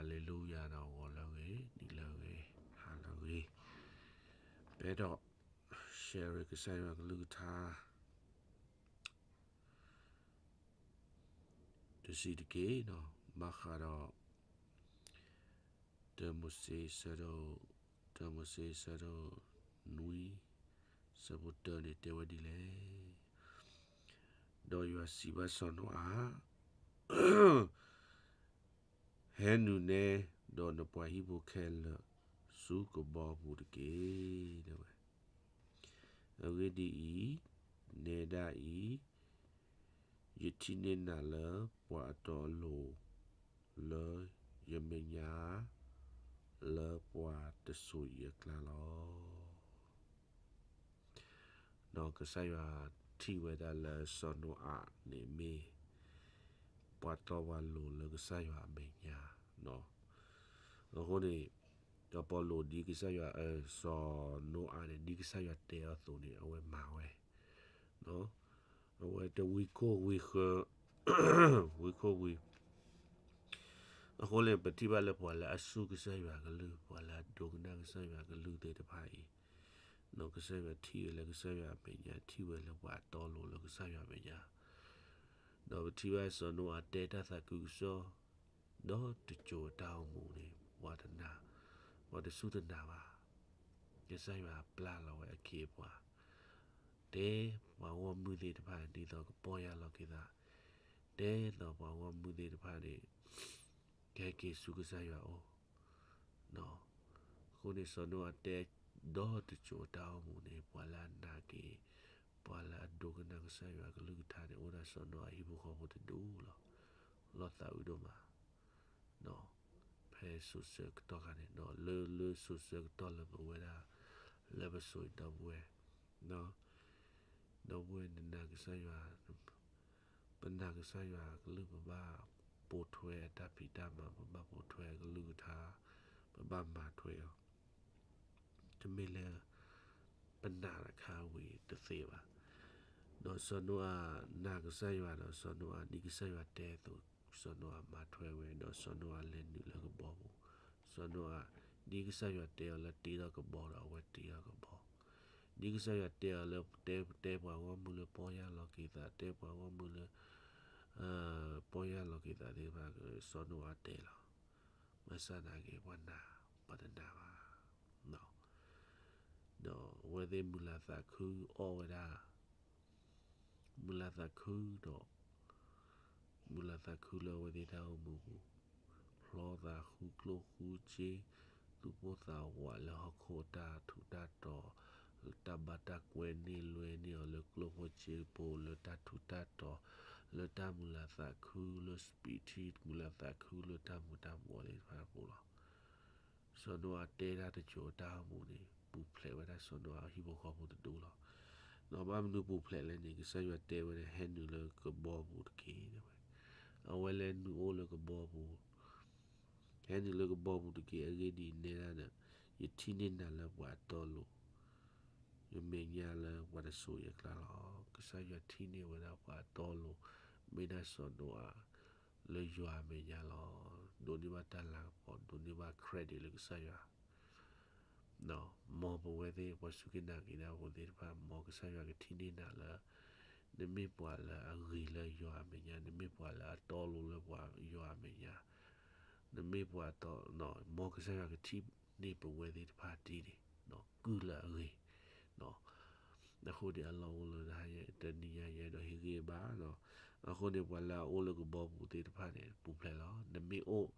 ဟါလ့လူယၤ ဒီးဂီၤလၢအဂ့ၤ နံၤလၢအဂ့ၤ ဟါလၢအဂ့ၤ, ပအဲၣ်ဒိး share ကစၢ်ယွၤကလုၢ်ကထါ တစဲးတက့ၢ်, ဘၣ်ဃးဒီး တၢမိၤၡ့ဆၢဒိၣ်, တၢမိၤၡ့ဆၢဒိၣ်နွံ ဆၢဖိတၢန့ၣ်တဲဝဲဒ်လဲၣ်, ဒီးယွၤစံးဘၣ်စီၤနိအၤ, ဟဲနုာ်နဲဒီးနပှၤဟံၣ်ဖိခဲလၢာ်ဆူကဘီပူၤတက့ၢ်, တဲဝဲ. အဂ့ၢ်ဒ်အံၤ, နဲဒၣ်အံၤ, ယထံၣ်န့ၢ်နၤလၢပှၤအတီအလိၤ လၢယမဲာ်ညါ လၢပှၤတစိၤအံၤအကျါလီၤ. ဒီးကစၢ်ယွၤထံၣ်ဝဲဒၣ်လၢစီၤနိအၤန့ၣ်မ့ၢ် ပှၤတီပှၤလိၤလၢကစၢ်ယွၤအမဲာ်ညါ, အဃိန့ၣ် ဒီးပှၤလိၤဒ်ကစၢ်ယွၤ, စီၤနိအၤန့ၣ် ဒ်ကစၢ်ယွၤတဲအီၤအသိးန့ၣ် အဝဲမၤဝဲ, အဝဲတဝံခိၣ်ဝံဃၢ, ဝံခိၣ်ဝံ အဃိန့ၣ် ပထံၣ်ဘၣ်လၢပှၤလၢအစူၢ်ကစၢ်ယွၤကလုၢ်, ပှၤလၢအဒိကနၣ်ကစၢ်ယွၤကလုၢ်သ့ၣ်တဖၣ်အံၤ, ဒီးကစၢ်ယွၤထံၣ်ဝဲလၢကစၢ်ယွၤအမဲာ်ညါ, ထံၣ်ဝဲလၢပှၤအတီအလိၤလၢကစၢ်ယွၤအမဲာ်ညါ, ဒီးပထံၣ်ဘၣ်စီၤနိအၤတဲတၢ်သးခုကစီၣ် ဒီးတစိၤအတၢ်အိၣ်မူန့ၣ် ပှၤတနာ်, ပှၤတစူၢ်တနာ်ဘၣ်. ကစၢ်ယွၤပျၢ်လီၤဝဲအခ့အပှၤ, တဲပှၤဂီၢ်မုၢ်သ့ၣ်တဖၣ် ဒ်သိးကပီၢ်ယၢ်လီၤက့ၤသး, တဲသိးပှၤဂီၢ်မုၢ်သ့ၣ်တဖၣ်န့ၣ် ကဟဲက့ၤဆူကစၢ်ယွၤအအိၣ်, အဃိန့ၣ် စီၤနိအၤတဲ ဒီးတစိၤအတၢ်အိၣ်မူန့ၣ် ပှၤလၢအနာ်က့ၤ, ပှၤလၢအဒိကနၣ်ကစၢ်ယွၤကလုၢ်ကထါန့ၣ် အိၣ်ဒၣ်စီၤနိအၤဟံၣ်ဖိဃီဖိတဒူၣ်လီၤ. လီၤသးအုးဒိၣ်မး, ဖဲစိၤဆၢကတီၢ်ခါန့ၣ် လၢလၢစိၤဆၢကတီၢ်လၢပဝဲဒၣ် လၢပစိၤအံၤ ဒီပုၢ်ဝဲၢ်, ဒီပုၢ်ဝဲၢ်နနာ်ကစၢ်ယွၤ, ပနာ်ကစၢ်ယွၤကလုၢ် ပဘၣ်ပိာ်ထွဲအတၢ်ဖံးတၢ်မၤ, ပဘၣ်ပိာ်ထွဲအကလုၢ်ကထါ, ပဘၣ်မၤထွဲအီၤ, တမ့ၢ်လၢ ပနာ်တခါဝံၤတသ့ဘၣ်. ဒီးစီၤနိအၤနာ်ကစၢ်ယွၤဒီး စီၤနိအၤဒ်ကစၢ်ယွၤတဲအသိး, စီၤနိအၤမၤထွဲဝဲ ဒီးစီၤနိအၤလဲၤနုာ်လၢကဘီပူၤ, စီၤနိအၤ ဒ်ကစၢ်ယွၤတဲအီၤလၢတ့ထီၣ်ကဘီဒီး အဝဲတ့ထီၣ်ကဘီ, ဒ်ကစၢ်ယွၤတဲအီၤလၢတဲ, တဲပှၤဂီၢ်မုၢ်လၢပီၢ်ယၢ်လီၤက့ၤသး, တဲပှၤဂီၢ်မုၢ်လၢ ပီၢ်ယၢ်လီၤက့ၤသးသ့ၣ်တဖၣ် စီၤနိအၤတဲလီၤ. ဘၣ်ဆၣ်သနာ်က့ ပှၤနာ်, ပှၤတနာ်ဘၣ်. ဒီးအဝဲသ့ၣ်မုာ်လၤသးခုအီၣ်ဝဲဒၣ်, မုာ်လၤသးခုဒီး, မုာ်လၤသးခုလၢအဝဲသ့ၣ်တၢ်အိၣ်မူပူၤ, ဖျီသးဃုကျိၣ်ဃုစ့, သူၣ်ပိၢ်သးဝးလၢဟီၣ်ခိၣ်အတၢ်ထူးတၢ်တီၤ, တၢ်ဘၣ်တၢ်ကွဲန့ၢ်လွဲန့ၢ်အီၤလၢကျိၣ်ဖိစ့ဖိ လၢတၢ်ထူးတၢ်တီၤ, လၢတၢ်မုာ်လၤသးခုလၢ spirit မုာ်လၤသးခုလၢတၢ်မူၤတၢ်ဘှီးသ့ၣ်တဖၣ်အပူၤလီၤ. စီၤနိအၤတဲတၢ်တစိၤအတၢ်အိၣ်မူန့ၣ် ပူၤဖျဲးဝဲဒၣ်စီၤနိအၤဟံၣ်ဖိဃီဖိတဒူၣ်လီၤ. ဒီးဘၣ်မနုၤပူၤဖျဲးလဲၣ်န့ၣ် ကစၢ်ယွၤတဲဝဲဒၣ် ဟဲနုာ်လၢကဘီပူၤတက့ၢ်, တဲဝဲ. အဝဲလဲၤနုာ်အိၣ်လၢကဘီပူၤ, ဟဲနုာ်လၢကဘီပူၤတက့ၢ်. အဂ့ၢ်ဒ်အံၤ, နဲဒၣ်ဒီး ယထံၣ်န့ၢ်နၤလၢပှၤအတီအလိၤ, ယမဲာ်ညါလၢပှၤတစိၤအံၤအကျါလီၤ. ကစၢ်ယွၤထံၣ်န့ၢ်ဝဲဒၣ်ပှၤအတီအလိၤ, မ့ၢ်ဒၣ်စီၤနိအၤ လၢယွၤအမဲာ်ညါလီၤ. ဒိးန့ၢ်ဘၣ်တၢ်လၤကပီၤ, ဒိးန့ၢ်ဘၣ် credit လၢကစၢ်ယွၤ မ်ပဝဲသ့ၣ်ပှၤစူၢ်က့ၤနာ်က့ၤတၢ်ဖိသ့ၣ်တဖၣ်, မ်ကစၢ်ယွၤကထံၣ်န့ၢ်နၤလၢ နမ့ၢ်ပှၤလၢအဂ့ၤလၢယွၤအမဲာ်ညါ, နမ့ၢ်ပှၤလၢအတီအလိၤလၢပှၤယွၤအမဲာ်ညါ, နမ့ၢ်ပှၤတီ, မ်ကစၢ်ယွၤကထံၣ်န့ၢ်ပဝဲသ့ၣ်တဖၣ်ဒ်န့ၣ်, ကုၢ်လၢအဂ့ၤ အဃိန့ၣ် အလီၢ်အိၣ်လၢတနံၤညါ ယအဲၣ်ဒိးဟ့ၣ်ဂံၢ်ဘါ, အဃိန့ၣ် ပှၤလၢအအိၣ်လၢကဘီပူၤသ့ၣ်တဖၣ်န့ၣ် ပူၤဖျဲးလီၤ. နမ့ၢ်အိၣ်,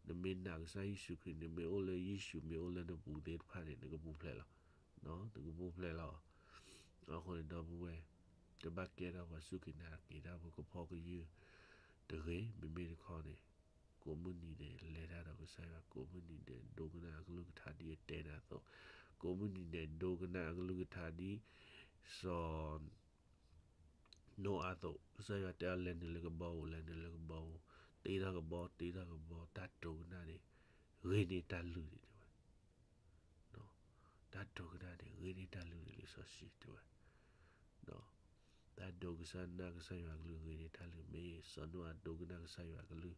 နမ့ၢ်နာ်ကစၢ်ယ့ၣ်ၡူးခရံာ်, နမ့ၢ်အိၣ်လၢယ့ၣ်ၡူးမ့ၢ်အိၣ်လၢနပူၤသ့ၣ်တဖၣ်န့ၣ် နကပူၤဖျဲးလီၤ. နကပူၤဖျဲးလီၤ. အဃိန့ၣ် ဒီပုၢ်ဝဲၢ်, တဘၣ်ကဲထီၣ်ပှၤစူၢ်က့ၤနာ်က့ၤတၢ်ဖိကဖီကယုၢ်တဂ့ၤ. မ့မ့ၢ်တခီန့ၣ် ကိးမုၢ်နံၤဒဲး လဲၤတၢ်ဒီးကစၢ်ယွၤ, ကိးမုၢ်နံၤဒဲး ဒိကနၣ်အကလုၢ်ကထါဒ်အတဲနၤအသိး, ကိးမုၢ်နံၤဒဲး ဒိကနၣ်အကလုၢ်ကထါဒ်စီၤနိအၤအသိး, ကစၢ်ယွၤတဲအီၤလဲၤနုာ်လၢကဘီပူၤ, လဲၤနုာ်လၢကဘီပူၤ, တ့ထီၣ်ကဘီ, တ့ထီၣ်ကဘီ, တၢ်ဒိကနၣ်န့ၣ် ဂ့ၤန့ၢ်တၢ်လုၢ်န့ၣ် တဲဝဲ. တၢ်ဒိကနၣ်န့ၣ် ဂ့ၤန့ၢ်တၢ်လုၢ်န့ၣ် လံာ်စီဆှံတဲဝဲ. တၢ်ဒိကနၣ်ကစၢ်ယွၤကလုၢ် ဂ့ၤန့ၢ်တၢ်လုၢ်, မ့ၢ်စီၤနိအၤဒိကနၣ်ကစၢ်ယွၤကလုၢ်,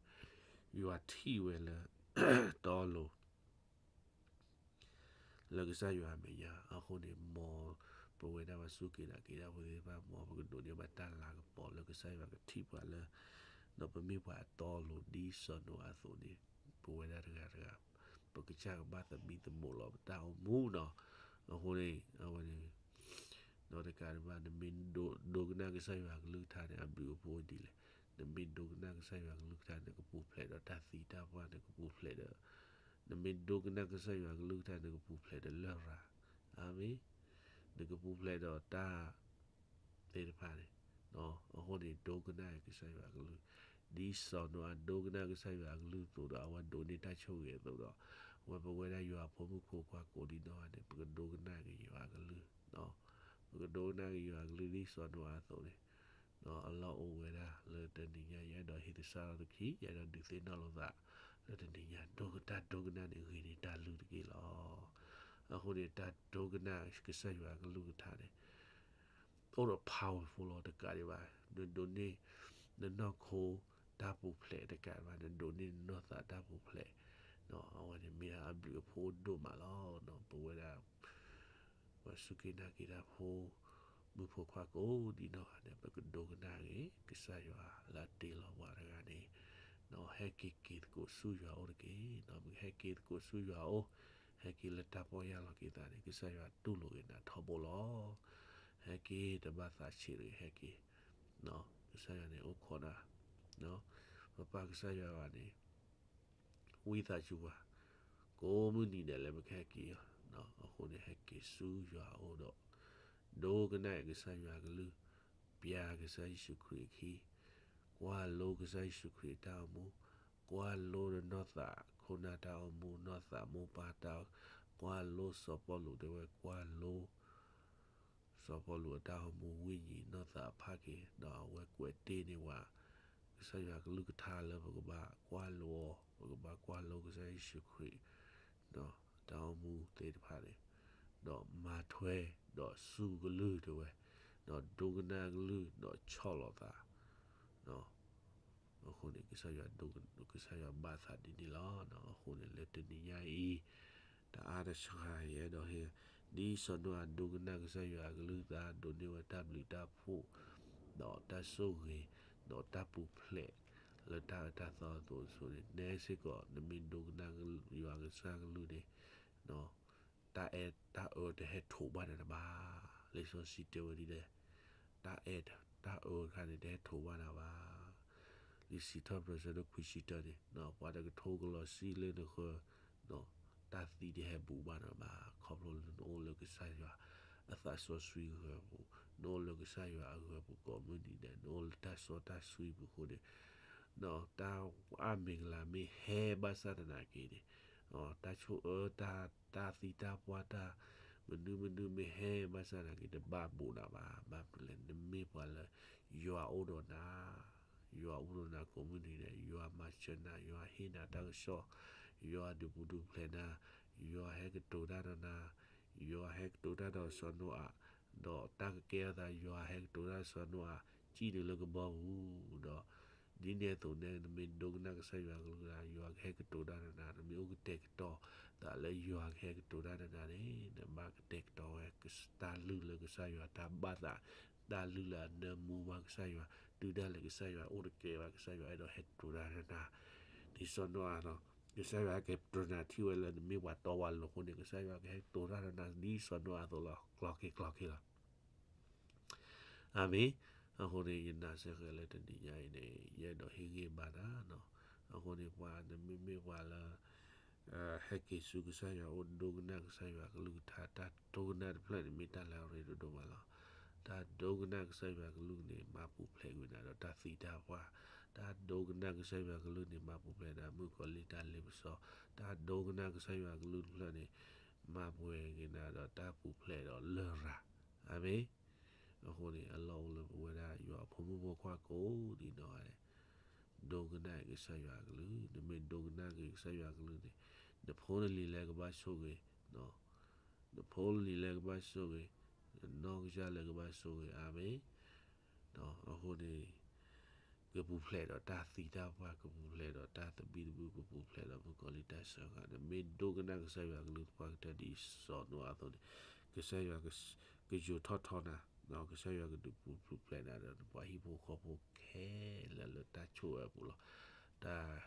ယွၤထံၣ်ဝဲလၢ တီလိၤ လၢကစၢ်ယွၤအမဲာ်ညါ. အဃိန့ၣ် မ်ပဝဲဒၣ်ပှၤစူၢ်က့ၤနာ်က့ၤတၢ်ဖိသ့ၣ်တဖၣ် မ်ပကဒိးန့ၢ်ဘၣ်တၢ်လၤကပီၤလၢကစၢ်ယွၤကထံၣ်ပှၤလၢ ဒီးပမ့ၢ်ပှၤအတီအလိၤဒ်စီၤနိအၤအသိးန့ၣ်, ပဝဲဒၣ်တဂၤတဂၤ ပကစၢ်ကဘၣ်သမံသမိးလီၤပတၢ်အိၣ်မူနီၤ. အဃိန့ၣ် အဝဲန့ၣ် ဒီးတကးဒံးဘၣ် နမ့ၢ်ဒိကနၣ်ကစၢ်ယွၤအကလုၢ်ကထါန့ၣ် အဘျုးအဖှိၣ်ဒ်လဲၣ်. နမ့ၢ်ဒိကနၣ်ကစၢ်ယွၤအကလုၢ်ကထါန့ၣ် နကပူၤဖျဲးဒီးတၢ်သံတၢ်ပှၢ်, နကပူၤဖျဲးဒီး နမ့ၢ်ဒိကနၣ်ကစၢ်ယွၤအကလုၢ်ကထါ နကပူၤဖျဲးဒီးလရာ်, အၤမ့ၣ်, နကပူၤဖျဲးဒီးတၢ်သ့ၣ်တဖၣ်န့ၣ်, အဃိန့ၣ် ဒိကနၣ်ကစၢ်ယွၤအကလုၢ်, ဒ်စီၤနိအၤဒိကနၣ်ကစၢ်ယွၤအကလုၢ်အသိးဒီး အဝဲဒိးန့ၢ်တၢ်ဆိၣ်ဂ့ၤအသိးဒီး, အဝဲပဝဲဒၣ်ယွၤအဖိမုၣ်ဖိခွါကိးဒံးနီၢ်ဂၤန့ၣ် ပကဒိကနၣ်က့ၤယွၤအကလုၢ်, ပကဒိကနၣ်က့ၤယွၤအကလုၢ်ဒ်စီၤနိအၤအသိးန့ၣ်, အလီၢ်အိၣ်ဝဲဒၣ်လၢတနံၤညါ ယအဲၣ်ဒိးဟ့ၣ်သဆၣ်ထီၣ်သခံ, ယအဲၣ်ဒိးဒုးသ့ၣ်နီၣ်လိာ်သး လၢတနံၤညါ ဒိကတၢ်ဒိကနၣ်န့ၣ် ဂ့ၤန့ၢ်တၢ်လုၢ်တက့ၢ်လီၤ. အဃိန့ၣ် တၢ်ဒိကနၣ်ကစၢ်ယွၤအကလုၢ်ကထါန့ၣ် အိၣ်ဒီး powerful လီၤတကးဒံးဘၣ်. နဒိးန့ၢ် နနီၢ်ခိတၢ်ပူၤဖျဲးတကးဒံးဘၣ်, နဒိးန့ၢ်နနီၢ်သးတၢ်ပူၤဖျဲး, အဝဲန့ၣ်မ့ၢ်ဒၣ်အဘျုးအဖှိၣ်ဒိၣ်မးလီၤ. ပဝဲဒၣ် ပှၤစူၢ်က့ၤနာ်က့ၤတၢ်ဖိ မုၣ်ဖိခွါကိးဒံးနီၢ်ဂၤန့ၣ် ပကဒိကနၣ်က့ၤ ကစၢ်ယွၤလၢအတ့လီၤပှၤတဂၤန့ၣ်, ဟဲက့ၤက့ၤသကိးဆူယွၤအအိၣ်တက့ၢ်. ပကဟဲက့ၤသကိးဆူယွၤအအိၣ်, ဟဲက့ၤလၢတၢ်ပီၢ်ယၢ်လီၤက့ၤသးန့ၣ် ကစၢ်ယွၤတူၢ်လိာ်က့ၤနၤထီဘိလီၤ. ဟဲက့ၤတဘၣ်သးဆံးတဂ့ၤ ဟဲက့ၤ, ကစၢ်ယွၤန့ၣ်အိၣ်ခိးနၤ, ပပၢ်ကစၢ်ယွၤဘၣ်န့ၣ် ဝံသးစူၤပှၤ, ကိးမုၢ်နံၤဒဲးလၢပကဟဲက့ၤအီၤ, အဃိန့ၣ် ဟဲက့ၤဆူယွၤအအိၣ်ဒီး ဒိကနၣ်က့ၤကစၢ်ယွၤအကလုၢ်, ပျၢ်ကစၢ်ယ့ၣ်ၡူးခရံာ်အခံ, ကွၢ်လိကစၢ်ယ့ၣ်ၡူးခရံာ်အတၢ်အိၣ်မူ, ကွၢ်လိနနီၢ်သးခိၣ်နၢ်တၢ်အိၣ်မူ, နီၢ်သးမိၢ်ပၢ်တၢ်, ကွၢ်လိစီၤပီလူးတဲဝဲ ကွၢ်လိ စီၤပီလူးအတၢ်အိၣ်မူဝိညာဉ်နီၢ်သးဖးက့ၤ, ဒီးအဝဲကွဲးတ့ၢ်န့ၢ်ဝဲ ကစၢ်ယွၤကလုၢ်ကထါလၢပကဘၣ်ကွၢ်လိအီၤ, ပကဘၣ်ကွၢ်လိကစၢ်ယ့ၣ်ၡူးခရံာ် တၢ်အိၣ်မူသ့ၣ်တဖၣ်န့ၣ်, ဒီးမၤထွဲ, ဒီးစူၢ်ကလုၢ်တဲဝဲ, ဒီးဒိကနၣ်ကလုၢ်, ဒီးဆီၣ်လီၤသး အဃိန့ၣ် ကစၢ်ယွၤဒိ, ကစၢ်ယွၤဘၣ်သးဒ်န့ၣ်လီၤ. အဃိန့ၣ် လၢတနံၤညါအံၤ တအါတစှၤယအဲၣ်ဒိးဟ့ၣ်, ဒ်စီၤနိအၤဒိကနၣ်ကစၢ်ယွၤအကလုၢ်သး ဒိးန့ၢ်ဝဲတၢ်ဘျုးတၢ်ဖှိၣ်, ဒီးတၢ်ဆိၣ်ဂ့ၤ, ဒီးတၢ်ပူၤဖျဲး လၢတၢ်အၢတၢ်သီအသိးအသိးန့ၣ် နဲစ့ၢ်ကီး နမ့ၢ်ဒိကနၣ်ယွၤကစၢ်ကလုၢ်န့ၣ် တၢ်အဲၣ်တၢ်အၢတဟဲထိးဘၣ်နၤတဘၣ်. လံာ်စီဆှံတဲဝဲဒ်လဲၣ်, တၢ်အဲၣ်တၢ်အၢတခါန့ၣ် တဟဲထိးဘၣ်နၤဘၣ်. လံာ်စံးထီၣ်ပတြၢၤဆၢဒိၣ်ခွံဆံတၢန့ၣ် ပှၤတကထိကလီၤစံလၢနဃၢၤ, တၢ်သံတဟဲဘူးဘၣ်နၤဘၣ်. ခီဖျိလၢနအိၣ်လၢကစၢ်ယွၤအသးစီဆှံဂၢၤပူၤ, နအိၣ်လၢကစၢ်ယွၤအဂၢၤပူၤကိးမုၢ်နံၤဒဲး, နအိၣ်လၢတၢ်စီတၢ်ဆှံပူၤအဃိန့ၣ် တၢ်အါမ့ၢ်ကလၤမ့ၢ်ဟဲဘၣ်ဆၣ်သနာ်က့န့ၣ်, တၢ်ဆိၣ်အၢတၢ်, တၢ်သံတၢ်ပှၢ်တၢ်, မနုၤမနုၤမ့ၢ်ဟဲဘၣ်ဆၣ်သနာ်က့ တဘၣ်ဘူးနၤဘၣ်. ဘၣ်မနုၤလဲၣ်, နမ့ၢ်ပှၤလၢ ယွၤအိၣ်ဒီးနၤ, ယွၤအိၣ်ဒီးနၤကိးမုၢ်နံၤဒဲး, ယွၤမၤစၢၤနၤ, ယွၤဟ့ၣ်နၤတၢ်ကစီၣ်, ယွၤဒုးပူၤဒုးဖျဲးနၤ, ယွၤဟဲကတိၤတၢ်ဒီးနၤ, ယွၤဟဲကတိၤတၢ်ဒီးစီၤနိအၤ, ဒီးတၢ်ကကဲထီၣ်သး ယွၤဟဲကတိၤတၢ်ဒီးစီၤနိအၤ စံၣ်န့ၣ်လၢကဘီပူၤဒီး ဒ်န့ၣ်အသိးန့ၣ် နမ့ၢ်ဒိကနၣ်ကစၢ်ယွၤကလုၢ်ဒီး ယွၤကဟဲကတိၤတၢ်ဒီးနၤ, နမ့ၢ်အိၣ်ကတဲာ်ကတီၤသးလၢယွၤကဟဲကတိၤတၢ်ဒီးနၤန့ၣ် နဘၣ်ကတဲာ်ကတီၤဝဲ တၢ်လုၢ်လၢကစၢ်ယွၤတၢ်ဘၣ်သး, တၢ်လုၢ်လၢအနၢမူဘၣ်ကစၢ်ယွၤ, တုၤဒၣ်လဲာ်ကစၢ်ယွၤအိၣ်တကဲဘၣ် ကစၢ်ယွၤအဲၣ်ဒိးဟဲကတိၤတၢ်ဒီးနၤ, ဒ်စီၤနိအၤဒီး ကစၢ်ယွၤကတိၤနၤထံၣ်ဝဲလၢနမ့ၢ်ပှၤတီပှၤလိၤအဃိန့ၣ် ကစၢ်ယွၤကဟဲကတိၤတၢ်ဒီးနၤ ဒ်စီၤနိအၤအသိးလီၤ. ကျီၢ်က့ၤကျီၢ်က့ၤလီၤ. အၤမ့ၣ်. အဃိန့ၣ် ယနာ်စ့ၢ်ကီးလၢတနံၤညါအံၤန့ၣ် ယအဲၣ်ဒိးဟ့ၣ်ဂံၢ်ဘါနၤ, အဃိန့ၣ် ပှၤနမ့မ့ၢ်ပှၤလၢ ဟဲက့ၤဆူကစၢ်ယွၤအိၣ် ဒိကနၣ်ကစၢ်ယွၤကလုၢ်ကထါ တၢ်ဒိကနၣ်တဖျၢၣ်န့ၣ် မ့ၢ်တၢ်လၢအရ့ဒိၣ်ဒိၣ်မးလီၤ. တၢ်ဒိကနၣ်ကစၢ်ယွၤကလုၢ်န့ၣ် မၤပူၤဖျဲးကွံာ်နၤဒီးတၢ်သံတၢ်ပှၢ်, တၢ်ဒိကနၣ်ကစၢ်ယွၤကလုၢ်န့ၣ် မၤပူၤဖျဲးနၤမုၣ်ကီၤလံၢ်တၢ်လ့ပစီ, တၢ်ဒိကနၣ်ကစၢ်ယွၤကလုၢ်တဖျၢၣ်န့ၣ် မၤပှဲၤက့ၤနၤဒီးတၢ်ပူၤဖျဲးဒီးလရာ်. အၤမ့ၣ်. အဃိန့ၣ် အလီၢ်အိၣ်လၢပဝဲဒၣ်ယွၤအဖိမုၣ်ဖိခွါကိးဒံးနီၢ်ဂၤဒဲး ဒိကနၣ်က့ၤကစၢ်ယွၤကလုၢ်, နမ့ၢ်ဒိကနၣ်က့ၤကစၢ်ယွၤကလုၢ်န့ၣ် နဖိနလံၤလၢကဘၣ်ဆိၣ်ဂ့ၤ, နဖိနလံၤလၢကဘၣ်ဆိၣ်ဂ့ၤ, နနီၢ်ကစၢ်လၢကဘၣ်ဆိၣ်ဂ့ၤ. အၤမ့ၣ်. အဃိန့ၣ် ကပူၤဖျဲးဒီးတၢ်သံတၢ်ပှၢ်, ကပူၤဖျဲးဒီးတၢ်သဘံၣ်သဘုၣ်, ကပူၤဖျဲးဒီးမုၣ်ကီၤလံၢ်တၢ်စၢဃာ်န့ၣ်, မ့ၢ်ဒိကနၣ်ကစၢ်ယွၤကလုၢ်သပှၢ်ကတၢၢ်ဒ်စီၤနိအၤအသိးန့ၣ်, ကစၢ်ယွၤကယိာ်ထီၣ်ထီနၤ, ကစၢ်ယွၤကဒုးပူၤဖျဲးနၤဒီးနပှၤဟံၣ်ဖိဃီဖိခဲလၢာ်လၢတၢ်ဆိၣ်အၢအပူၤလီၤ. တၢ်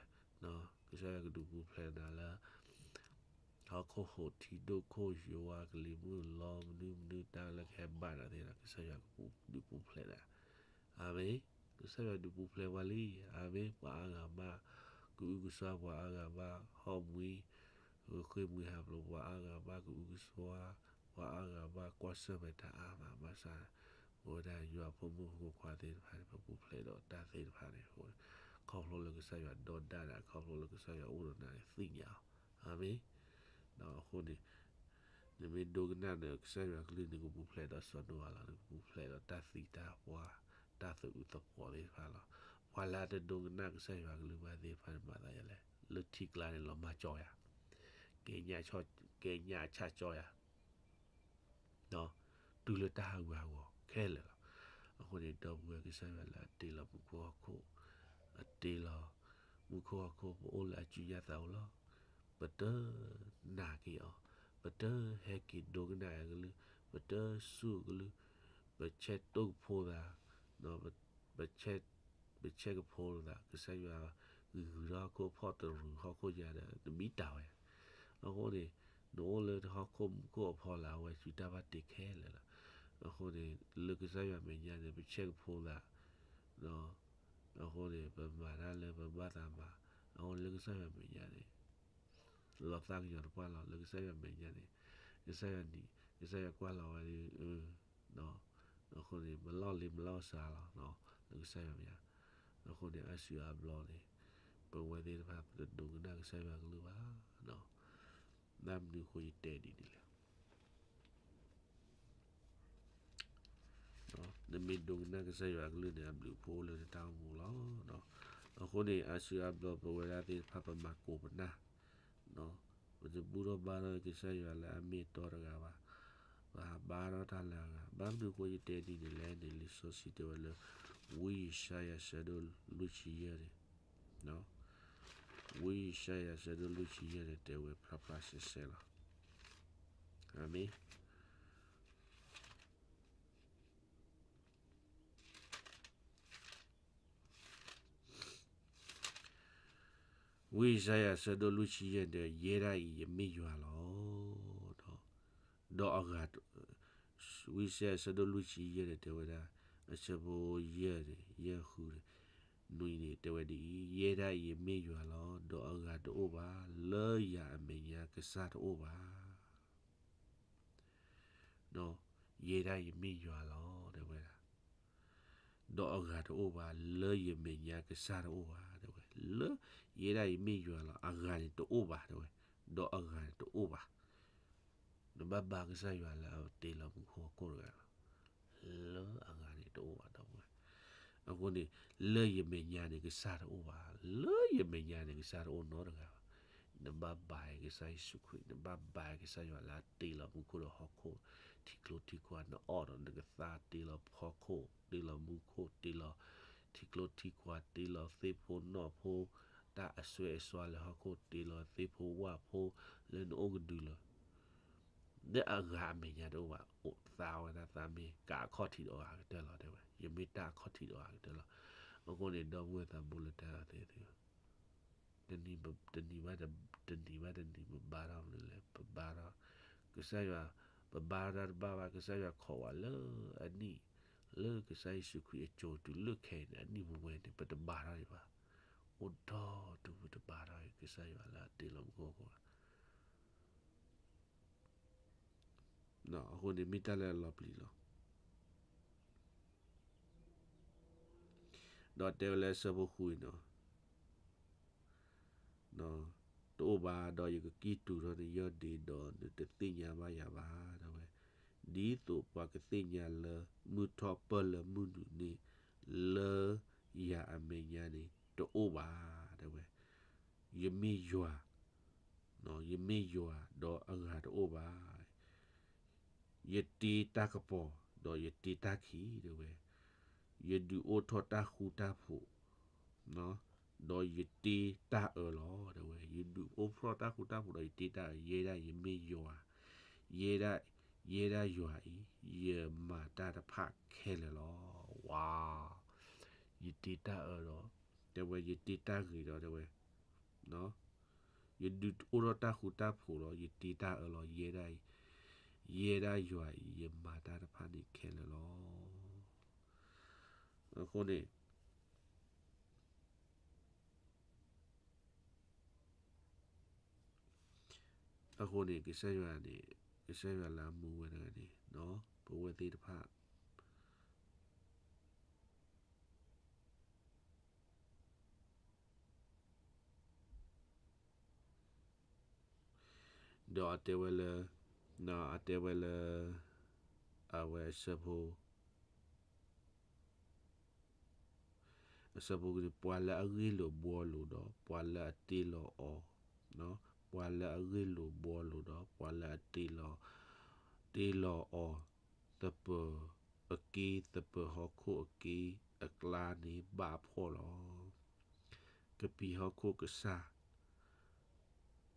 ကစၢ်ယွၤကဒုးပူၤဖျဲးနၤလၢ ဟီၣ်ခိၣ်ဟူးထံဒိၣ်ခိၣ်ယွၤကလံၤမုၢ်လီၤ မနုၤမနုၤတၢ်လၢကဟဲဘၣ်နၤသ့ၣ်ဒီး ကစၢ်ယွၤကဒုးပူၤဖျဲးနၤ. အၤမ့ၣ်. ကစၢ်ယွၤဒုးပူၤဖျဲးပှၤလံ. အၤမ့ၣ်. ပှၤအါဂၤဘၣ်ကအုကစွါ, ပှၤအါဂၤဘၣ်ဟီၣ်မှံ, ဃ့ၢ်မှံဟးဖျိး, ပှၤအါဂၤဘၣ်ကအုကစွါ, ပှၤအါဂၤဘၣ်ကွၢ်ဆၢၣ်မဲာ်တၢ်အါမး, ဘၣ်ဆၣ် ပဝဲဒၣ်ယွၤဖိမုၣ်ဖိခွါသ့ၣ်တဖၣ်န့ၣ် ပပူၤဖျဲးဒီးတၢ်သ့ၣ်တဖၣ်န့ၣ် ခီဖျိလၢကစၢ်ယွၤဒီဒၣ်နၤ, ခီဖျိလၢကစၢ်ယွၤအိၣ်ဒီးနၤန့ၣ် သ့ၣ်ညါအီၤ. အၤမ့ၣ်. ဒီးအဃိန့ၣ် နမ့ၢ်ဒိကနၣ်ဒီးကစၢ်ယွၤကလုၢ်န့ၣ် နကပူၤဖျဲးဒီးစီၤနိအၤလီၤ, နကပူၤဖျဲးဒီးတၢ်သံတၢ်ပှၢ်, တၢ်သးအုးသးပှီၤသ့ၣ်တဖၣ်လီၤ. ပှၤလၢအတဒိကနၣ်ကစၢ်ယွၤကလုၢ်ဘၣ်သ့ၣ်တဖၣ်န့ၣ် မၤသးဒ်လဲၣ်, လၢထံကျါန့ၣ် လီၤမၢ်ကၠီယၤ, ကဲညၣ်ဆၣ်ကၠီယၤ တုၤလၢတၢ်ဟးဂူာ်ဟးဂီၤခဲလၢာ်လီၤ. အဃိန့ၣ် ဒီပုၢ်ဝဲၢ်ကစၢ်ယွၤလၢအတ့လီၤမူခိၣ်ဟီၣ်ခိၣ်, အတ့လီၤမူခိၣ်ဟီၣ်ခိၣ် ပအိၣ်လၢအစုညါသးအအိၣ်လီၤ. ပတနာ်က့ၤအီၤ, ပတဟဲက့ၤဒိကနၣ်အကလုၢ်, ပတစူၢ်အကလုၢ်, ပဆဲးတိၢ်ကဖိသး, ပ ပဆဲးကဖိလိာ်သး, ကစၢ်ယွၤဂုာ်ဂုာ်ထီၣ်ဟီၣ်ခိၣ်ဖီၣ်တရူးဟီၣ်ခိၣ်ယါဒီး နမံတၢ်ဝဲ. အဃိန့ၣ် နအိၣ်လၢဟီၣ်ခိၣ်မူခိၣ်အဖီလာ် အဝဲစုတၢ်ဘၣ်တ့ခဲလၢာ်လီၤ. အဃိန့ၣ် လၢကစၢ်ယွၤမဲာ်ညါန့ၣ် ပဆဲးကဖိသး, အဃိန့ၣ် ပမၤတၢ်လၢပဘၣ်သးမၤ, အဃိန့ၣ်လၢကစၢ်ယွၤမဲာ်ညါန့ၣ် လီၤသးကညီၤတပှၢ်လီၤ. လၢကစၢ်ယွၤမဲာ်ညါန့ၣ် ကစၢ်ယွၤနံၤ ကစၢ်ယွၤကွၢ်လီၤဝဲဒၣ် အဃိန့ၣ် မလီၢ်လံၤမလီၢ်စှၤလီၤ လၢကစၢ်ယွၤမဲာ်ညါ. အဃိန့ၣ် အါစုအါဘျီန့ၣ် ပဝဲသ့ၣ်တဖၣ် ပတဒိကနၣ်ကစၢ်ယွၤကလုၢ်ဘၣ်. ဘၣ်မနုၤအဃိယတဲဒ်န့ၣ်လဲၣ်. နမ့ၢ်ဒိကနၣ်ကစၢ်ယွၤအကလုၢ်န့ၣ် အဘျုးအဖှိၣ်လၢနတၢ်အိၣ်မူလီၤ. အဃိန့ၣ် အါစုအါဘျီပဝဲဒၣ်သ့ၣ်တဖၣ် ပမၤကိးပနၢ်, ပတဘူၣ်ထီၣ်ဘါထီၣ်ကစၢ်ယွၤလၢအမ့ၢ်အတီတဂၤဘၣ်. ပဟးဘါထီၣ်တၢ်လၢအဂၤ. ဘၣ်မနုၤအဃိယတဲဒ်န့ၣ်လဲၣ်န့ၣ် လံာ်စီဆှံတဲဝဲလၢ ဝံယၡါယၤ ဆၢဒိၣ်လွံၢ်ဆံယဲၢ်န့ၣ်, ဝံယၡါယၤ ဆၢဒိၣ်လွံၢ်ဆံယဲၢ်န့ၣ် တဲဝဲဖျါဖျါဆဲဆဲလီၤ. အၤမ့ၣ်. ဝံယၡါယၤ ဆၢဒိၣ်လွံၢ်ဆံယဲၢ် တဲ ယဲဒၣ်အံၤ ယမ့ၢ်ယွၤလီၤ. ဒီးအဂၤ, ဝံယၡါယၤ ဆၢဒိၣ်လွံၢ်ဆံယဲၢ်န့ၣ် တဲဝဲဒၣ် အဆၢဖိယဲၢ်န့ၣ် ယဲၢ်ဃုန့ၣ်, နွံန့ၣ် တဲဝဲဒ်အံၤ, ယဲဒၣ်အံၤ ယမ့ၢ်ယွၤလီၤ. ဒီးအဂၤတအိၣ်ဘၣ်, လၢယၤအမဲာ်ညါ ကစၢ်တအိၣ်ဘၣ်. ဒီးယဲဒၣ်အံၤ ယမ့ၢ်ယွၤလီၤ တဲဝဲဒၣ်. ဒီးအဂၤတအိၣ်ဘၣ်, လၢယမဲာ်ညါ ကစၢ်တအိၣ်ဘၣ် တဲဝဲ. လၢယဲဒၣ်အံၤ ယမ့ၢ်ယွၤလီၤ, အဂၤန့ၣ်တအိၣ်ဘၣ် တဲဝဲ. ဒီးအဂၤန့ၣ်တအိၣ်ဘၣ်. နဘၣ်ဘါကစၢ်ယွၤလၢအတ့လီၤမူခိၣ်ဟီၣ်ခိၣ်တဂၤလီၤ. လၢအဂၤန့ၣ်တအိၣ်ဘၣ် ဒီပုၢ်ဝဲၢ်. အဃိန့ၣ် လၢယမဲာ်ညါန့ၣ် ကစၢ်တအိၣ်ဘၣ်, လၢယမဲာ်ညါန့ၣ် ကစၢ်တအိၣ်နီတဂၤဘၣ်. နဘၣ်ဘါကစၢ်ယ့ၣ်ၡူးခရံာ်, နဘၣ်ဘါကစၢ်ယွၤလၢအတ့လီၤမူခိၣ်ဒီးဟီၣ်ခိၣ်, ထံကျိထံခွါ နအီၣ်ဒီးနကသါ, တ့လီၤဟီၣ်ခိၣ်, တ့လီၤမူခိၣ်, တ့လီၤထံကျိထံခွါ, တ့လီၤသ့ၣ်ဖိနီၣ်ဖိ, တၢ်အစွဲအစွါလၢဟီၣ်ခိၣ်, တ့လီၤသ့ၣ်ဖိဝၣ်ဖိ လၢနအိၣ်ကဒုလီၤ. လၢအဂၤအမဲာ်ညါတအိၣ်ဘၣ်, အိၣ်သါဝဲဒၣ်သးမ့ၢ်ကးအခီၣ်ထံးဒီးအဂၤကတၢၢ်လီၤ တဲဝဲ, ယမ့ၢ်တၢ်အခီၣ်ထံးဒီးအဂၤကတၢၢ်လီၤ. အဃိန့ၣ် ဒီပုၢ်ဝဲၢ်သးဘိလၢတၢ်အဲၣ်သ့ၣ်သု, တနံၤဘၣ်တနံၤ ပဘါထီၣ်မနုၤလဲၣ်, ပဘါထီၣ်, ကစၢ်ယွၤ, ပဘါထီၣ်တၢ်တဘၣ်ဘၣ်, ကစၢ်ယွၤခိးဝဲလၢအနံၣ်, လၢကစၢ်ယ့ၣ်ၡူးခရံာ်အစိၤတုၤလၢခဲအံၤန့ၣ် အနံၣ်ပဝဲန့ၣ် ပတဘါထီၣ်ဒံးဘၣ်. အိၣ်ဒီးတုၤပတဘါထီၣ် ကစၢ်ယွၤလၢအတ့လီၤမူခိၣ်ဟီၣ်ခိၣ်ဘၣ်. အဃိန့ၣ်မ့ၢ်တၢ်လၢအလီၤပျံၤလီၤ. ဒီးတဲဝဲလၢအဆၢဖိဃုအံၤန့ၣ်, တအိၣ်ဘၣ်, ဒီးယကကံၢ်တူာ်ထီၣ်နယီၢ်ဒ့ ဒီးနတသ့ၣ်ညါဘၣ်ယၤဘၣ် တဲဝဲ, ဒ်သိးပှၤကသ့ၣ်ညါလၢမုၢ်ထီၣ်ပၢၢ်လၢမုၢ်နုာ်န့ၣ် လၢယၤအမဲာ်ညါန့ၣ် တအိၣ်ဘၣ် တဲဝဲ. ယမ့ၢ်ယွၤ, ယမ့ၢ်ယွၤ ဒီးအဂၤတအိၣ်ဘၣ်. ယတ့တၢ်ကပီၤ ဒီးယတ့တၢ်ခံး တဲဝဲ, ယဒုးအိၣ်ထီၣ်တၢ်ဃူတၢ်ဖိး ဒီးယတ့တၢ်အၢလီၤ တဲဝဲ, ယဒုးအိၣ်ဖျီၣ်တၢ်ဃူတၢ်ဖိးဒီးယတ့တၢ်အၢ, ယဲဒၣ်ယမ့ၢ်ယွၤ, ယဲဒၣ်, ယဲဒၣ်ယွၤအံၤ, ယမၤတၢ်တဖၣ်ခဲလၢာ်လီၤ. ဝါ, ယတ့တၢ်အၢဒီး, တဲဝဲ ယတ့တၢ်ဂ့ၤဒီး တဲဝဲ, ယဒုးအိၣ်ထီၣ်တၢ်ဃူတၢ်ဖိးလီၤ, ယတ့တၢ်အၢလီၤ, ယဲဒၣ်, ယဲဒၣ်ယွၤအံၤ ယမၤတၢ်တဖၣ်န့ၣ်ခဲလၢာ်လီၤ. အဃိန့ၣ် အဃိန့ၣ် ကစၢ်ယွၤန့ၣ်, ကစၢ်ယွၤလၢအမူဝဲတဂၤန့ၣ်, ပဝဲသ့ၣ်တဖၣ် ဒီးအတဲဝဲလၢ, အတဲဝဲလၢ, အဝဲအဆၢဖိ အဆၢဖိန့ၣ် ပှၤလၢအဂ့ၢ်လိာ်ဘှီလိာ်ဒီး ပှၤလၢအတ့လီၤအီၤ, ပှၤလၢအဂ့ၢ်လိာ်ဘှီလိာ်ဒီး ပှၤလၢအတ့လီၤ, တ့လီၤအီၤ, သပၢၤအက့, သပၢၤဟီၣ်ခိၣ်အက့အကျါန့ၣ် ဘၣ်ဖှီၣ်လီၤ. ကပံာ်ဟီၣ်ခိၣ်ကစၢ်,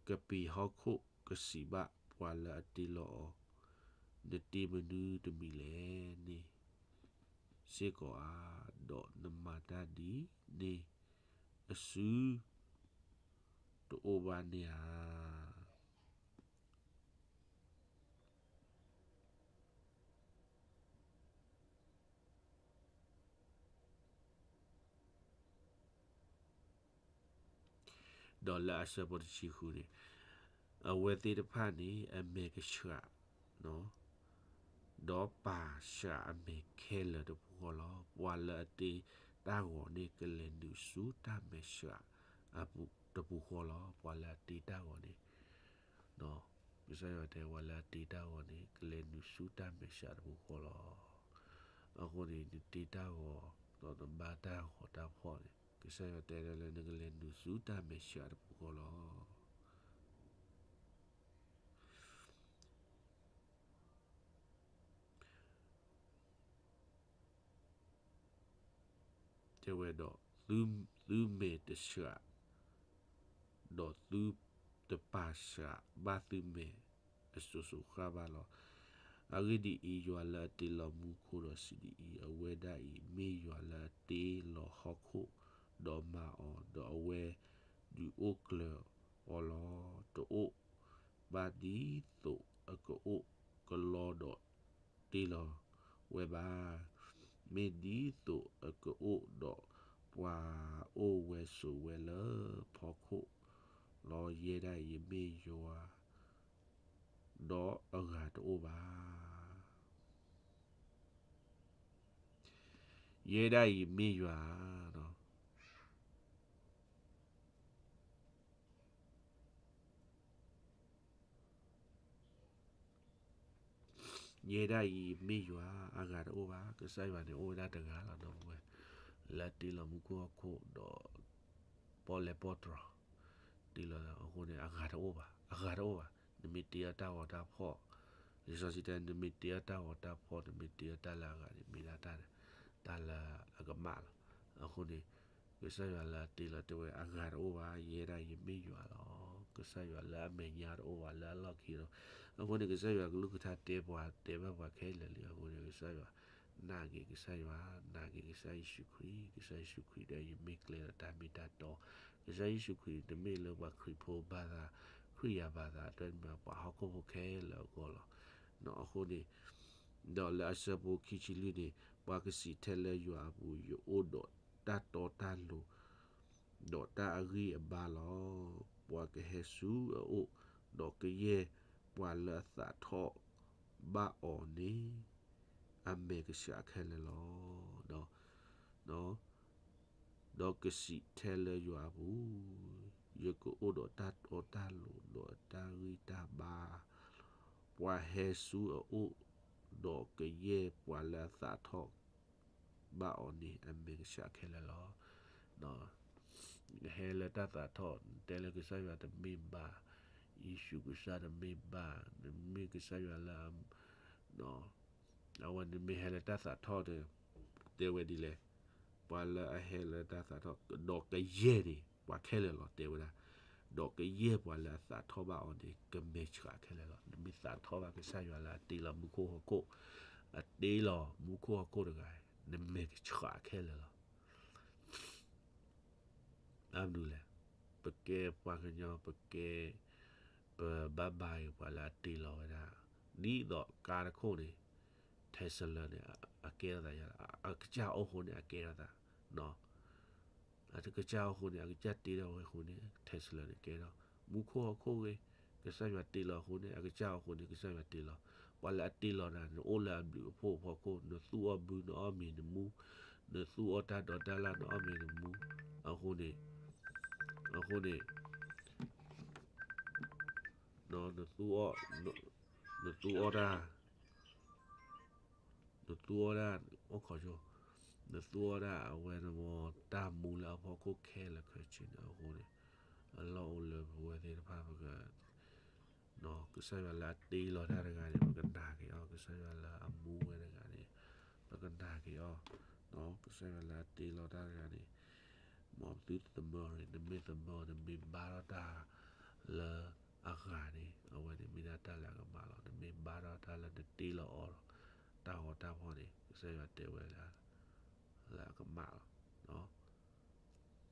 ကပံာ်ဟီၣ်ခိၣ်ကစံးဘၣ်ပှၤလၢအတ့လီၤအီၤ, နတ့မနုၤတမံၤလဲၣ်န့ၣ် စ့ၢ်ကီးဧါ, ဒီးနမၤတၢ်ဒ်န့ၣ်အစုတအိၣ်ဘၣ်န့ၣ်ဧါ. ဒီးလၢအဆၢဖိတဆံဃုန့ၣ်, အဝဲသ့ၣ်တဖၣ်န့ၣ် အမဲာ်ကဆှး, ဒီးပာ်ဆှးအမဲာ်ခဲလၢာ်တပူၤဃီလီၤ. ပှၤလၢအတ့တၢ်ဂီၤန့ၣ် ကလဲၤနုာ်ဆူတၢ်မဲာ်ဆှးတပူၤဃီလီၤ. ပှၤလၢအတ့တၢ်ဂီၤန့ၣ် ကစၢ်ယွၤတဲ ပှၤလၢအတ့တၢ်ဂီၤန့ၣ် ကလဲၤနုာ်ဆူတၢ်မဲာ်ဆှးတပူၤဃီလီၤ. အဃိန့ၣ် နတ့တၢ်ဂီၤ, ဒီးနဘါတၢ်ဂီၤတၢ်ဖှီၣ်န့ၣ် ကစၢ်ယွၤတဲလၢ နကလဲၤနုာ်ဆူတၢ်မဲာ်ဆှးတပူၤဃီလီၤ. တဲဝဲဒီး, သုမဲာ်တဆှး, ဒီးသုတပာ်ဆှးဘၣ်သုမဲာ်အစိၤစိၤဃၣ်ဘၣ်လီၤ. အဂ့ၢ်ဒ်အံၤ, ယွၤလၢအတ့လီၤမူခိၣ်ဒီးစံးဒ်အံၤ, အဝဲဒၣ်အံၤ မ့ၢ်ယွၤလၢအတ့လီၤဟီၣ်ခိၣ်ဒီးမၤအီၤ, ဒီးအဝဲဒုးအိၣ်ကျၢၤအီၤလီၤ. တအိၣ်ဘၣ်ဒ်သိးအကအိၣ်ကလီဒီးတ့လီၤဝဲဘၣ်. မ့ၢ်ဒ်သိးအကအိၣ်ဒီးပှၤအိၣ်ဝဲဆိးဝဲလၢဖီခိၣ်လီၤ. ယဲဒၣ်အံၤမ့ၢ်ယွၤ, ဒီးအဂၤတအိၣ်ဘၣ်. ယဲဒၣ်အံၤမ့ၢ်ယွၤ, ယဲဒၣ်အံၤမ့ၢ်ယွၤ, အဂၤတအိၣ်ဘၣ်. ကစၢ်ယွၤန့ၣ်အိၣ်ဝဲဒၣ်တဂၤလီၤ ဒီပုၢ်ဝဲၢ်, လၢတ့လီၤမူခိၣ်ဟီၣ်ခိၣ်ဒီး ပီၣ်လဲၣ်ပီၣ်တြီၤ, တ့လီၤအဃိန့ၣ် အဂၤတအိၣ်ဘၣ်, အဂၤတအိၣ်ဘၣ်. နမ့ၢ်တ့အီၤတၢ်ဂီၤတၢ်ဖှီၣ်, လံာ်စီဆှံတဲ နမ့ၢ်တ့အီၤတၢ်ဂီၤတၢ်ဖှီၣ်, နမ့ၢ်တ့အီၤတၢ်လၢအဂၤန့ၣ် မ့ၢ်ဒၣ်တၢ်, တၢ်လၢအကမၣ်လီၤ. အဃိန့ၣ် ကစၢ်ယွၤလၢအတ့လီၤတဲဝဲ အဂၤတအိၣ်ဘၣ်, ယဲဒၣ်ယမ့ၢ်ယွၤလီၤ. ကစၢ်ယွၤလၢအမဲာ်ညါတအိၣ်ဘၣ် လၢအလီၢ်ခံဒီး, အဃိန့ၣ် ကစၢ်ယွၤကလုၢ်ကထါတဲပှၤ တဲဘၣ်ပှၤခဲလၢာ်လံ. အဃိန့ၣ် ကစၢ်ယွၤ, နာ်က့ၤကစၢ်ယွၤ, နာ်က့ၤကစၢ်ယ့ၣ်ၡူးခရံာ်, ကစၢ်ယ့ၣ်ၡူးခရံာ်ဒီး ယမ့ၢ်ကျဲဒီးတၢ်မ့ၢ်တၢ်တီ, ကစၢ်ယ့ၣ်ၡူးခရံာ်တမ့ၢ်လၢပှၤခရံာ်ဖိဘၣ်သး, ခရံာ်ယာ်ဘၣ်သး တမ့ၢ်ပှၤဟီၣ်ခိၣ်ဖိခဲလၢာ်အဂီၢ်လီၤ. အဃိန့ၣ် ဒီးလၢအဆၢဖိခံဆံလွံၢ်န့ၣ်, ပှၤကစံးထဲလၢယွၤအပူၤ, ယအိၣ်ဒီးတၢ်တီတၢ်လိၤ, ဒီးတၢ်အဂံၢ်အဘါလီၤ. ပှၤကဟဲဆူအအိၣ်, ဒီးကယဲၢ်ပှၤလၢအသးထီၣ်ဘၣ်အီၤန့ၣ်, အမဲာ်ကဆှးခဲလၢာ်လီၤ. ဒီး ဒီးကစံးထဲလၢယွၤအပူၤ, ယကအိၣ်ဒီးတၢ်တီတၢ်လိၤ, ဒီးတၢ်ဂံၢ်တၢ်ဘါ, ပှၤဟဲဆူအအိၣ်, ဒီးကယဲၢ်ပှၤလၢအသးထီၣ်ဘၣ်အီၤန့ၣ် အမဲာ်ကဆှးခဲလၢာ်လီၤ. နဟဲလၢတၢ်သးထီၣ်, နတဲလၢကစၢ်ယွၤတမ့ၢ်ဘၣ်, ယ့ၣ်ၡူးကစၢ်တမ့ၢ်ဘၣ်, နမ့ၢ်ကစၢ်ယွၤလၢ အဝဲန့ၣ်မ့ၢ်ဟဲလၢတၢ်သးထီၣ်ဒီး, တဲဝဲဒ်လဲၣ်, ပှၤလၢအဟဲလၢတၢ်သးထီၣ်, ဒီးကယဲၢ်န့ၣ် ပှၤခဲလၢာ်လီၤ တဲဝဲဒၣ်, ဒီးကယဲၢ်ပှၤလၢအသးထီၣ်ဘၣ်အီၤန့ၣ် ကမဲာ်ဆှးခဲလၢာ်လီၤ. နမ့ၢ်သးထီၣ်ဘၣ်ကစၢ်ယွၤလၢအတ့လီၤမူခိၣ်ဟီၣ်ခိၣ်, အတ့လီၤမူခိၣ်ဟီၣ်ခိၣ်တဂၤ, နမဲာ်ကဆှးခဲလၢာ်လီၤ. ဘၣ်မနုၤလဲၣ်, ပကဲပှၤကညီ ပကဲ, ပဘၣ်ဘါက့ၤပှၤလၢအတ့လီၤဝဲဒၣ်, ဒ်သိးကါတခိၣ်န့ၣ် Tesla န့ၣ် အကဲထီၣ်သးယါလီၤ, အကစၢ်အိၣ်ဃိန့ၣ် အကဲထီၣ်သး, အကစၢ်အိၣ်ဃိန့ၣ် အကစၢ်တ့ထီၣ်ဝဲအဃိန့ၣ် Tesla န့ၣ်ကဲထီၣ်, မူခိၣ်ဟီၣ်ခိၣ်ဂ့ၤ, ကစၢ်ယွၤတ့လီၤအဃိန့ၣ် အကစၢ်အိၣ်ဃိန့ၣ် ကစၢ်ယွၤတ့လီၤ. ပှၤလၢအတ့လီၤနၤ နအိၣ်လၢအဘျုးအဖှိၣ်အဖီခိၣ်, နသူၣ်အီၣ်ဘု နအီၣ်မ့ၤနမူ, နသူၣ်အီၣ်တၢ်ဒီးတၢ်လၢ် နအီၣ်မ့ၤနမူ, အဃိန့ၣ်, အဃိန့ၣ်, နသူၣ်အီၣ်, နသူၣ်အီၣ်တၢ်, နသူၣ်အီၣ်တၢ်, အိၣ်ခိးဆိ, နသူၣ်အီၣ်တၢ်အဝဲန့ၣ်မ့ၢ်တၢ်မူလၢအဖီခိၣ်ခဲလၢာ်ခဲဆ့န့ၣ်အဃိန့ၣ်, အလီၢ်အိၣ်လၢပဝဲသ့ၣ်တဖၣ်ပက ကစၢ်ယွၤလၢအတ့လီၤတၢ်တဂၤန့ၣ် ပကနာ်က့ၤအီၤ, ကစၢ်ယွၤလၢအမူဝဲတဂၤန့ၣ် ပကနာ်က့ၤအီၤ, ကစၢ်ယွၤလၢအတ့လီၤတၢ်တဂၤန့ၣ် မ်ပသုတသမၢအီၤန့ၣ်, နမ့ၢ်သမၢအီၤ နမ့ၢ်ဘါထီၣ်တၢ်လၢအဂၤန့ၣ် အဝဲန့ၣ်မ့ၢ်ဒၣ်တၢ်လၢအကမၣ်လီၤ. နမ့ၢ်ဘါထီၣ်တၢ်လၢနတ့လီၤအီၤဒီး တၢ်ဂီၤတၢ်ဖီၣ်န့ၣ် ကစၢ်ယွၤတဲဝဲလၢ လၢအကမၣ်လီၤ.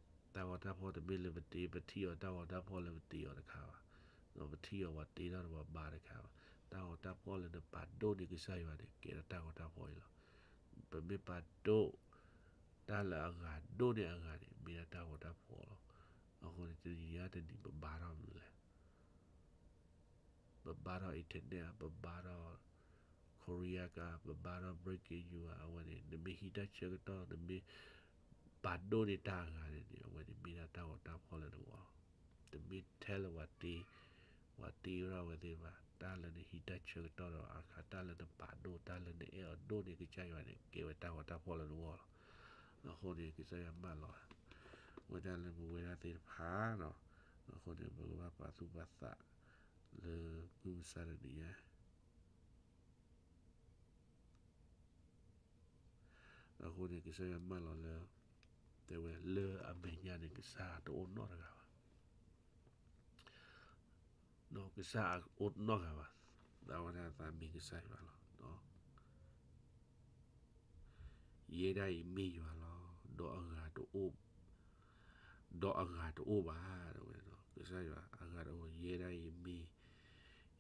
တၢ်ဂီၤတၢ်ဖီၣ်တမ့ၢ်လၢပတ့ ပထံၣ်အီၤတၢ်ဂီၤတၢ်ဖီၣ်လၢပတ့အီၤတခါဘၣ်, ပထံၣ်အီၤပှၤတ့ထီၣ်ဒီးပှၤဘါတခါဘၣ်. တၢ်ဂီၤတၢ်ဖီၣ်လၢနပာ်ဒိၣ်န့ၢ်ကစၢ်ယွၤန့ၣ် ကဲထီၣ်တၢ်ဂီၤတၢ်ဖီၣ်အံၤလီၤ. ပမ့ၢ်ပာ်ဒိၣ် တၢ်လၢအဂၤဒိၣ်န့ၢ်အဂၤန့ၣ် မ့ၢ်ဒၣ်တၢ်ဂီၤတၢ်ဖီၣ်လီၤ. အဃိန့ၣ် တနံၤညါတနံၤပဘါထီၣ်မနုၤလဲၣ်. ပဘါထီၣ် internet ဧါ, ပဘါထီၣ် Korea ကါ, ပဘါထီၣ် breaking news ဧါ, အဝဲန့ၣ် နမ့ၢ်ဟံးတၢ်ဆၢကတီၢ် နမ့ၢ်ပာ်ဒိၣ်န့ၢ်တၢ်အဂၤန့ၣ်န့ၣ် အဝဲန့ၣ်မ့ၢ်ဒၣ်တၢ်ဂီၤတၢ်ဖီၣ်လၢနဂီၢ်လီၤ. တမ့ၢ်ထဲလၢပှၤတ့, ပှၤတ့ထီၣ်ဝဲသ့ၣ်တဖၣ်, တၢ်လၢနဟံးတၢ်ဆၢကတီၢ်ဒီးအခါ, တၢ်လၢနပာ်ဒိၣ်, တၢ်လၢနအဲၣ်အီၤဒိၣ်န့ၢ်ကစၢ်ယွၤန့ၣ် ကဲဝဲတၢ်ဂီၤတၢ်ဖီၣ်လၢနဂီၢ်လီၤ. အဃိန့ၣ် ကစၢ်ယွၤမၢလီၤ ဝဲဒၣ်လၢပဝဲဒၣ်သ့ၣ်တဖၣ်လီၤ. အဃိန့ၣ် ပကဘၣ်ပာ်သူၣ်ပာ်သးလၢမုၢ်မဆါတနံၤညါ အဃိန့ၣ် ကစၢ်ယွၤမၢလီၤလၢ တဲဝဲလၢအမဲာ်ညါန့ၣ် ကစၢ်တအိၣ်နီတဂၤဘၣ်. ကစၢ်အအိၣ်နီတဂၤဘၣ်. ဒၣ်ဝဲဒၣ်သးမ့ၢ်ကစၢ်ယွၤလီၤ. ယဲဒၣ်အံၤမ့ၢ်ယွၤလီၤ. ဒီးအဂၤတအိၣ်, ဒီးအဂၤတအိၣ်ဘၣ်. ကစၢ်ယွၤအဂၤတအိၣ်, ယဲဒၣ်အံၤမ့ၢ်,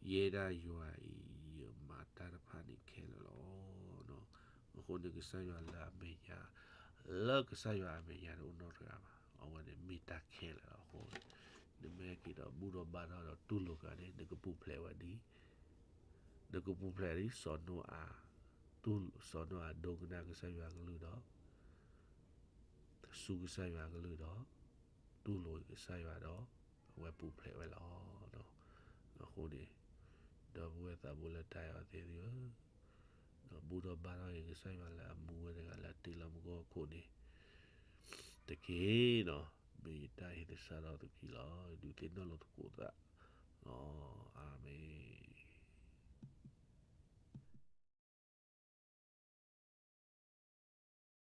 ယဲဒၣ်ယွၤအံၤ ယမၤတၢ်တဖၣ်န့ၣ်ခဲလၢာ်လီၤ. အဃိန့ၣ် ကစၢ်ယွၤလၢအမဲာ်ညါ, လၢကစၢ်ယွၤအမဲာ်ညါတအိၣ်နီတဂၤဘၣ်. အဝဲန့ၣ်မ့ၢ်တၢ်ခဲလၢာ်လီၤ. အဃိန့ၣ် နမ့ၢ်ဟဲက့ၤဒီးဘူၣ်ထီၣ်ဘါထီၣ်ဒီးတူၢ်လိာ်က့ၤန့ၣ် နကပူၤဖျဲးဝဲဒ် နကပူၤဖျဲးဒ်စီၤနိအၤ, စီၤနိအၤဒိကနၣ်ကစၢ်ယွၤအကလုၢ်ဒီး စူးကစၢ်ယွၤအကလုၢ်ဒီး တူၢ်လိာ်ကစၢ်ယွၤဒီး အဝဲပူၤဖျဲးဝဲလီၤ. အဃိန့ၣ် ဒီပုၢ်ဝဲၢ်သးဘိလၢတၢ်အဲၣ်အီၤသ့ၣ်ဧၢ, ဒီးဘူၣ်ထီၣ်ဘါထီၣ်က့ၤကစၢ်ယွၤလၢအမူဝဲတဂၤလၢအတ့လီၤမူခိၣ်ဟီၣ်ခိၣ်န့ၣ်တက့ၢ်. မ့ၢ်ယတၢ်ဟ့ၣ်သဆၣ်ထီၣ်သုခံလီၤ. ဒုးသ့ၣ်နီၣ်လိာ်သကိးသးလီၤ. အၤမ့ၣ်.